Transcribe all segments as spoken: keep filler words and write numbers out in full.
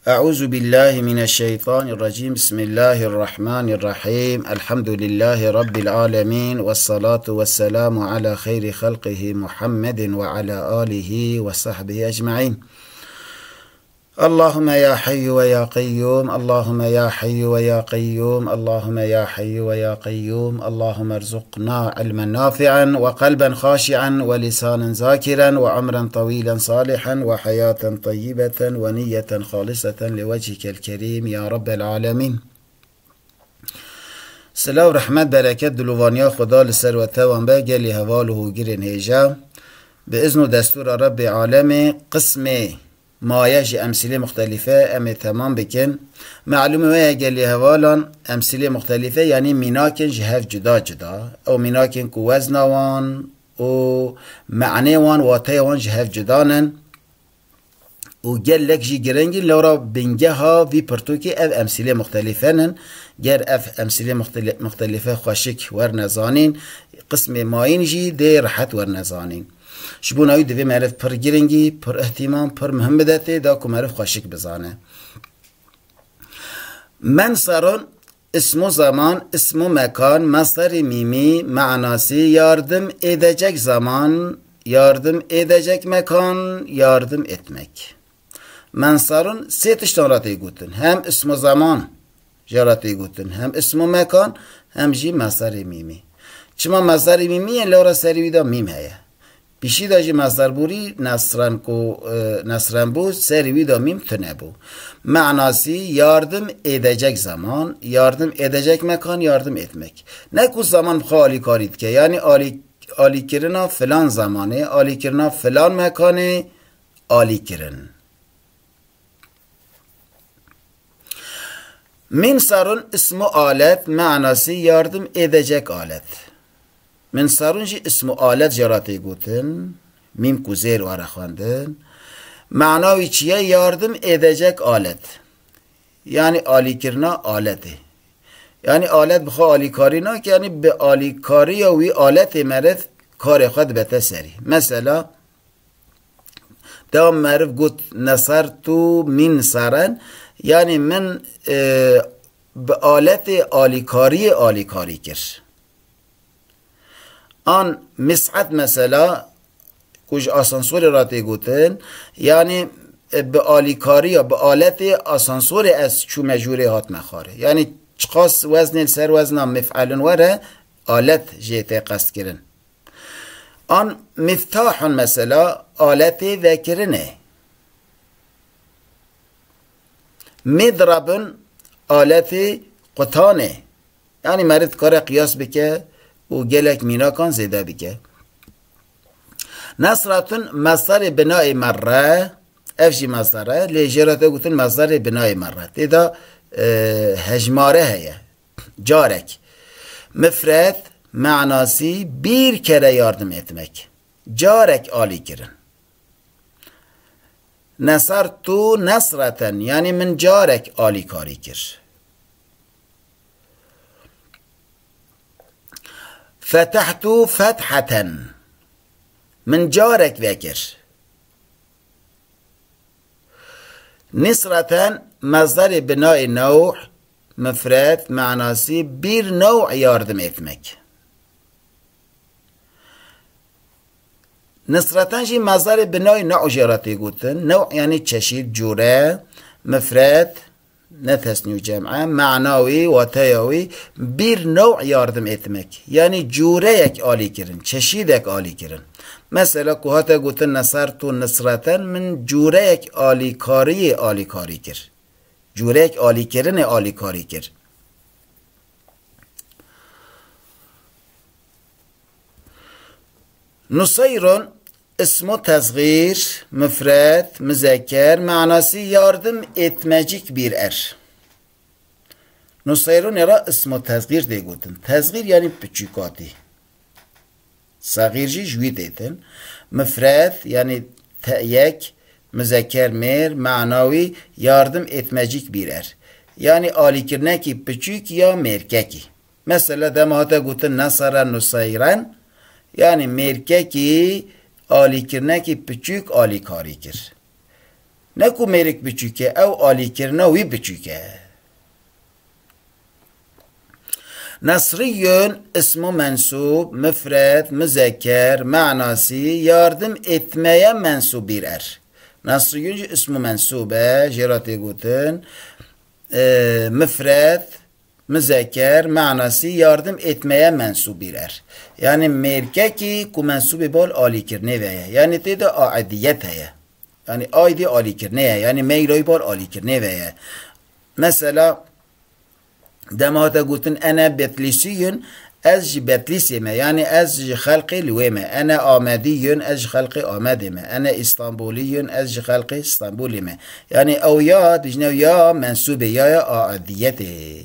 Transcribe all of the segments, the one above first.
أعوذ بالله من الشيطان الرجيم. بسم الله الرحمن الرحيم. الحمد لله رب العالمين، والصلاة والسلام على خير خلقه محمد وعلى آله وصحبه أجمعين. اللهم يا حي ويا قيوم، اللهم يا حي ويا قيوم، اللهم يا حي ويا قيوم، اللهم ارزقنا علما نافعا وقلبا خاشعا ولسانا ذاكرا وعمرا طويلا صالحا وحياة طيبة ونية خالصة لوجهك الكريم يا رب العالمين. Silav, rehmet, bereket, dilovaniya Xweda li ser we tewan be, gelî heval û hûgirên hêja. Bi izn û destûra Rebbê Alemê qismê maye ji emsîlê muxtelîfe em ê temam bikin. Melûmê we ye gelî hevalan, emsîlê muxtelîfe yanî mînakên ji hev cuda cuda. Ew mînakên ku wezna wan û me'nê wan, wateya wan ji hev cuda nin. Û gelek jî giring in, lewra bingeha vî pirtûkê ev emsîlê muxtelîfe nin. Ger ev emsîlê muxteli-, muxtelîfe xweşik werne zanîn, qismê mayîn jî dê rehet werne zanîn. Ji bona wî divê meriv pir giringî, pir ihtimam, pir muhim bide tê da ku meriv xweşik bizane. Men serun, ismu zaman, ismu mekan, mesderê mîmî, manasî yardım edecek zaman, yardım edecek mekan, yardım etmek. Men serun sê tiştan re tê gotin. Hem ismu zaman jê re tê gotin, hem ismu mekan, hem jî mesderê mîmî. Çima mesderê mîmî ye? Lewra serî wî de mîm heye. Pişî de jî mesderborî nesren ku, e, nesren bû, serî wî de mîm tune bû. Manasî yardım edecek zaman, yardım edecek mekan, yardım etmek. Ne ku zaman bi xwe alîkarî dike, yanî alî-, alîkirina filan zamanê, alîkirina filan mekanê, alîkirin. Min sarun ismu alet, manasî yardım edecek alet. Min sarun jî ismu alet jê re tê gotin, mîm ku zêr were xwendin. Mana wî çi ye? Yardım edecek alet. Yanî alîkirina aletê. Yanî alet bi xwe alîkarî nake, yanî bi alîkariya wî aletê meriv karê xwe dibete serî. Mesela, Dewa meriv got, "Nesertu min seren", yanî min, e, bi aletê alîkariyê alîkarî kir. An mis'et mesela, ku ji asansorê re tê gotin, yanî, e, bi alîkariya, bi aletê asansorê ez çûme jûrê hatime xwarê. Yanî çiqas weznê li ser wezna mif'elun were, alet jê tê qestkirin. An miftahun mesela aletê vekirinê. Midrabun aletê qutanê. Yanî meriv dikare qiyas bike û gelek mînakan zêde bike. Nesratun mesdarê binayê merre, ev jî mesdar e, lê jê re tê gotin mesdarê binayê merre. Tê de, e, hejmare heye. Carek. Mifret, manasî bir kere yardım etmek. Carek alî kirin. Nesartu nesraten, yanî min carek alîkarî kir. Fetehtu fethaten, min carek vekir. Nisraten, mezdarê binayê new, mifret, manasî bir new yardım etmek. Nisraten jî mezdarê binayê new jê re tê gotin. New yanî çeşît, cûre, mifret, ne tesnî û cem e, mana wî, wateya wî, bir new yardım etmek. Yanî cûreyek alî kirin, çeşîdek alî kirin. Mesela ku hate gotin nesartu nisraten, min cûreyek alîkariyê alîkarî kir. Cûreyek alîkirinê alîkarî kir. Nusayrun, ismu tesgîr, mifret, muzekker, manasî yardım etmecik bir er. Nusayrunê re ismu tesgîr tê gotin. Tesgîr yanî piçûkatî. Segîr jî ji wî têtin. Mifret, yanî te-, yek, muzekker mêr, mana wî yardım etmecik bir er. Yanî alîkirinekî piçûk ya mêrkekî. Mesela dema hate gotin nesere nuseyren, yanî mêrkekî alîkirinekî piçûk alîkarî kir. Ne ku mêrik biçûk e, ew alîkirina wî biçûk e. Nesriyun, ismu mensûb, mifred, muzekker, menasî, yardım etmeye mensup bir er. Nesriyun jî ismu mensûb e, jê re tê gotin, e, mifred, muzekker, menasî, yardım etmeye mensup bir er. Yani mêrkekî ku mensûbê bal alîkirinê ve ye. Yani tê de aidiyet heye. Yani aidî alîkirinê ye. Yani meyloy bal alîkirinê ve ye. Mesela, dema te gotin, "Ene Betlîsiyun", ez ji Betlîsê me, yani ez ji xelqê li wê me. "Ene Amediyun", ez ji xelqê Amedê me. "Ene Îstanbuliyun", ez ji xelqê Îstanbulê me. Yani ew ya, dijne ya mensûbê, ya ya aidiyetê.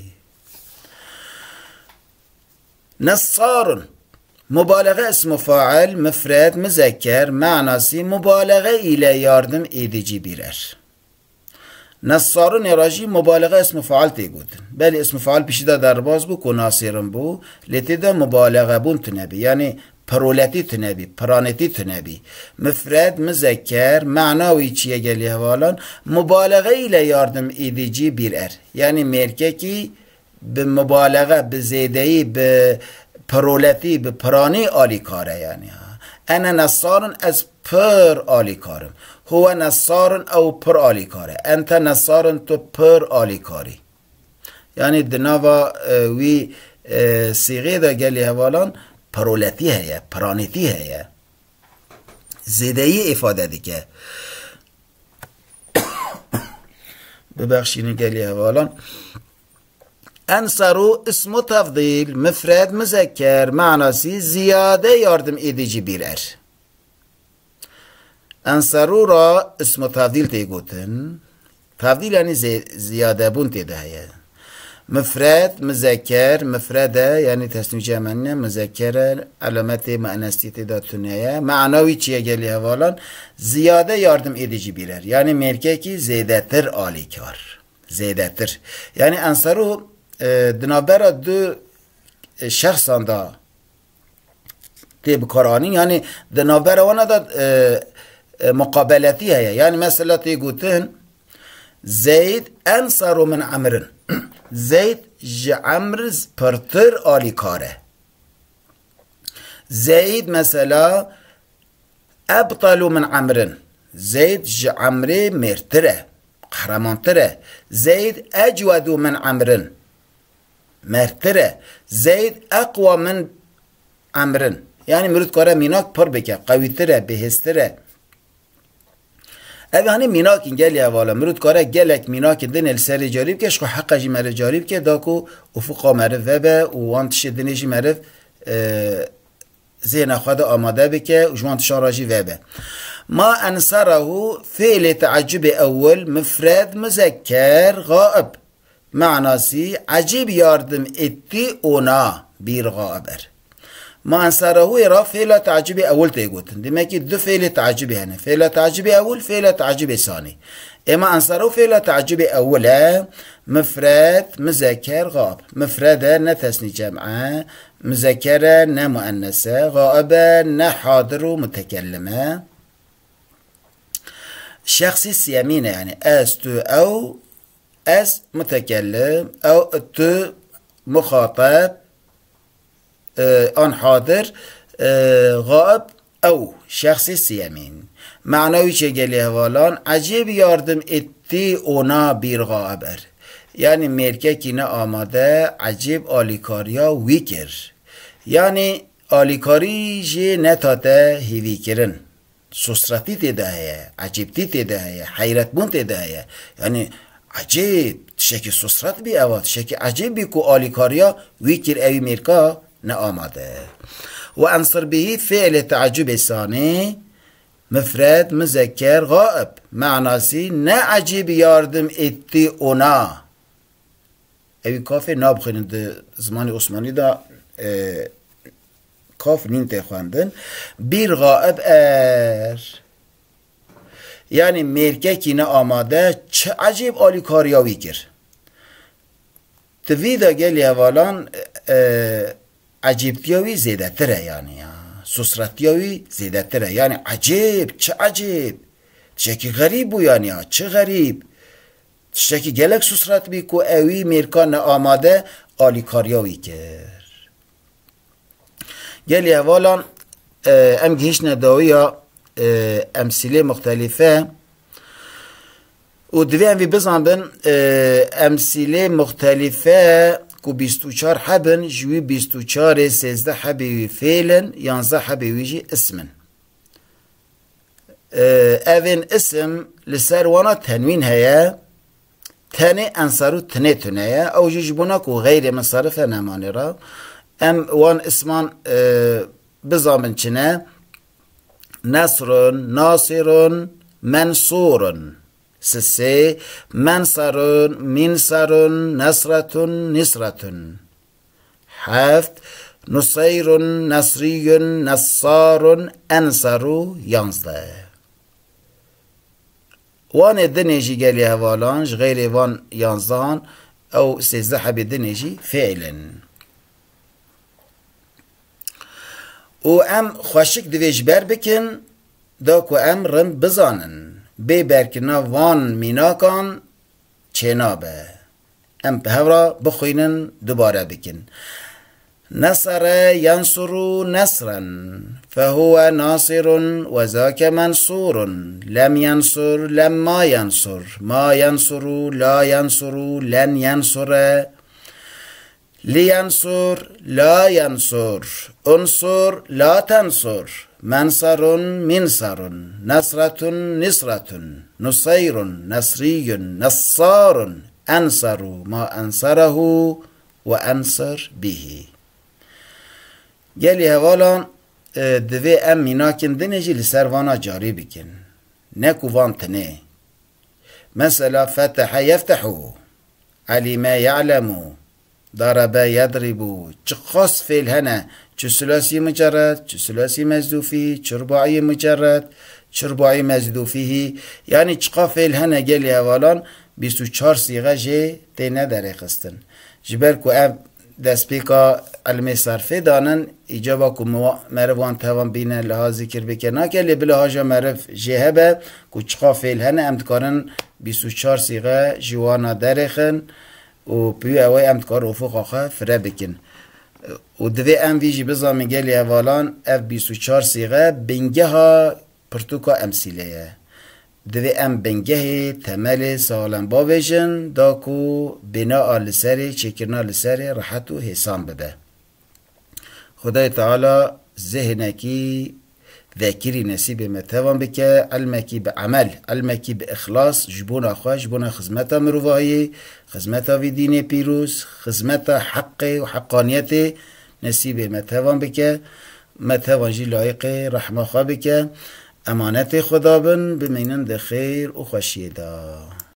Nessarun. Mubaleğe ismu fail, mifred, muzekker, manası mubaleğe ile yardım edici bir er. Nessarun ê re jî mubaleğe ismu fail tê gotin. Belê ismu fail piştî de derbas bû ku nasirin bû, lê tê de mubaleğe bûn tune bî. Yani piroletî tune bî, piranetî tune bî. Mifred, muzekker, mana wî çi ye gelî hevalan? Mubaleğe ile yardım edici bir er. Yani mêrkekî bi mubaleğe, bi zêdeyî, bi piroletî, bi piranî alîkar e yani. Ene nessarun, ez pir alîkar im. Huwe nessarun, ew pir alîkar e. Ente nessarun, tu pir alîkar î. Yani di nava, e, wî, e, sîxê de gelî hevalan piroletî heye, piranîtî heye. Zêdeyî îfade dike. Bibexşînin gelî hevalan. Enseru ismu tefdîl, mifred, muzekker, manası ziyade yardım edici bir er. Enseru ra ismu tefdîl tê gotin. Tefdîl yani zê-, ziyadebûn tê de heye. Mifred, muzekker, mifred e, yani tesnî cem e, muzekker e, alametê muennestî tê de tune ye. Mana wî çi ye gelî hevalan? Ziyade yardım edici bir er. Yani mêrkekî zêdetir alîkar. Zêdetir. Yani enseru, e, di navbera du, e, şexsan de tê bikaranîn. Yani di navbera wana de, e, e, muqabeletî heye. Yani mesela tê gotin, Zeyd enseru min Emrin. Zeyd ji Emr pirtir alîkar e. Zeyd mesela ebtalu min Emrin. Zeyd ji Emrê mêrtir e, qehremantir e. Zeyd ecwedu min Emrin. Mertir e. Zeyd eqwa min Emrin. Yani mirov dikare mînak pir bike, qewîtir e, bihêztir e. Ev hani mînakîn gelî hevala. Mirov dikare gelek mînakên din li serê carî bike, ji xwe heqa jî meriv carî bike, da ku ufuqa meriv vebe û wan tiştê dinê jî meriv, e, zêhna xwe de amade bike û ji wan tiştan re jî vebe. Ma enserahu, fiilê teacubê ewil, mifred, muzekker, gaib. Manası, ecêb yardım etti ona bir gaib er. Ma enserahu ê re fêla teacubê ewil tê gotin. Demek ki du fêlê teacubê hene. Fêla teacubê ewil, fêla teacubê sanî. Ê ma enserahu fêla teacubê ewil e. Mifred, muzekker, gaib. Mifred e, ne tesnî cem e. Muzekker e, ne muennes e. Gaib e, ne hadir û mutekellim e. Şexsî siyemîn e, yani ez, tu, ew, ez mutekellim, ew, tu muxateb, e, an hadir, e, gaib, ew, şexsê siyemîn. Mana wî çi gelî hevalan, ecêb yardım etti ona bir gaib er. Yani mêrkekî ne amade ecêb alîkariya wî kir. Yani alîkarî jê netate hêvîkirin. Sosretî tê de heye, ecêbtî tê de heye, heyretbûn tê de heye. Yani ecêb, tiştekî sosret bî eva, tiştekî ecêb bî ku alîkariya wî kir, ewî mêrka ne amade. Ve ensir bihî fiilê teacubê sanî, mifred, muzekker, gaib. Manası ne ecêb yardım etti ona. Ewî kafê nabixwînin di zimanê Osmanî de, e, kaf nîn tê xwendin. Bir gaib er. Yani mêrkekî ne amade çi ecêb alîkariya wî kir. Di vî de gelî hevalan, e, ecêbtiya wî zêdetir e yani ya. Sosretiya wî zêdetir e. Yani ecêb, çi ecêb. Tiştekî xerîb bû, yanî ya çi xerîb? Tiştekî gelek susret bî ku ewî mêrka neamade alîkariya wî kir. Gelî hevalan, e, em gihîştine dawiya, e, emsîlê muxtelife û divê em vî bizanbin, e, emsîlê muxtelife ku bîst û çar heb in, ji wî bîst û çarê sêzdeh hebê wî fêl in, yanzdeh hebê wî jî ism in. E, evên isim li ser wana tenwîn heye, tenê ensarû tinê tune ye. Ew jî ji bona ku xeyrê minsarif e nemanê re. Em wan isman, e, bizanbin çi ne? Nesrun, nasirun, mensurun. Sisê, mensarun, minsarun, nesratun, nisratun. Heft, nuseyrun, nesriyun, nessarun, ensaru, yanzdeh. Wanê dinê jî gelî hevalan, ji xeyrê van yanzdehan, ew sêzdeh hebê dinê jî fiil in. Û em xweşik divê ji ber bikin, da ku em rind bizanin. Bê berkirina van mînakan çênabe. Em bi hev re bixwînin, dubare bikin. Nesere yensuru nesren, fehuwe nasirun we zake mensurun. Lem yensur, lemma yensur, ma yensuru, la yensuru, len yensure. Li yensur, la yensur, unsur, la tensur, mensarun, minsarun, nesratun, nisratun, nusayrun, nesriyun, nessarun, ensaru, ma ensarahu ve ensir bihi. Gelî hevalan, e, divê em mînakên dinê jî li ser vana carî bikin. Ne ku van tinê. Mesela fetehe yeftehu, elime ya'lemu, darebe yedribu. Çiqas fêl hene, çi sulasî mucerred, çi sulasî mezdûfî, çi rubaî mucerred, çi rubaî mezdûfîhî. Yanî çiqa fêl hene gelî hevalan, bîst û çar sîxe jê têne derêxistin. Ji ber ku ev destpêka ilmê sarfê danin, îcaba ku miwa-, meriv wan tevan bîne, liha zikir bike nake, lê bila haja meriv jê hebe ku çiqa fêl hene, em dikarin bîst û çar sîxe ji wana derêxin û piyû ewê em dikarin ufuqa xwe fire bikin. Û divê em vî jî bizanin gelî hevalan, ev bîst û çar sîxe bingeha pirtûka emsîlê ye. Divê em bingehê, temelê saxlem bavêjin, da ku bina a li serê, çêkirina li serê rehet û hêsan bibe. Xwedayê Teala zihnekî vekirî nesîbê me tevan bike, ilmekî bi emel, ilmekî bi îxlas, ji bona xwe, ji bona xizmeta mirovahiyê, xizmeta vî dînê pîroz, xizmeta heqê û heqaniyetê nesîbê me tevan bike. Me tevan jî layiqê rehma xwe bike. Emanetê Xweda bin, bimînin di xêr û xweşiyê de.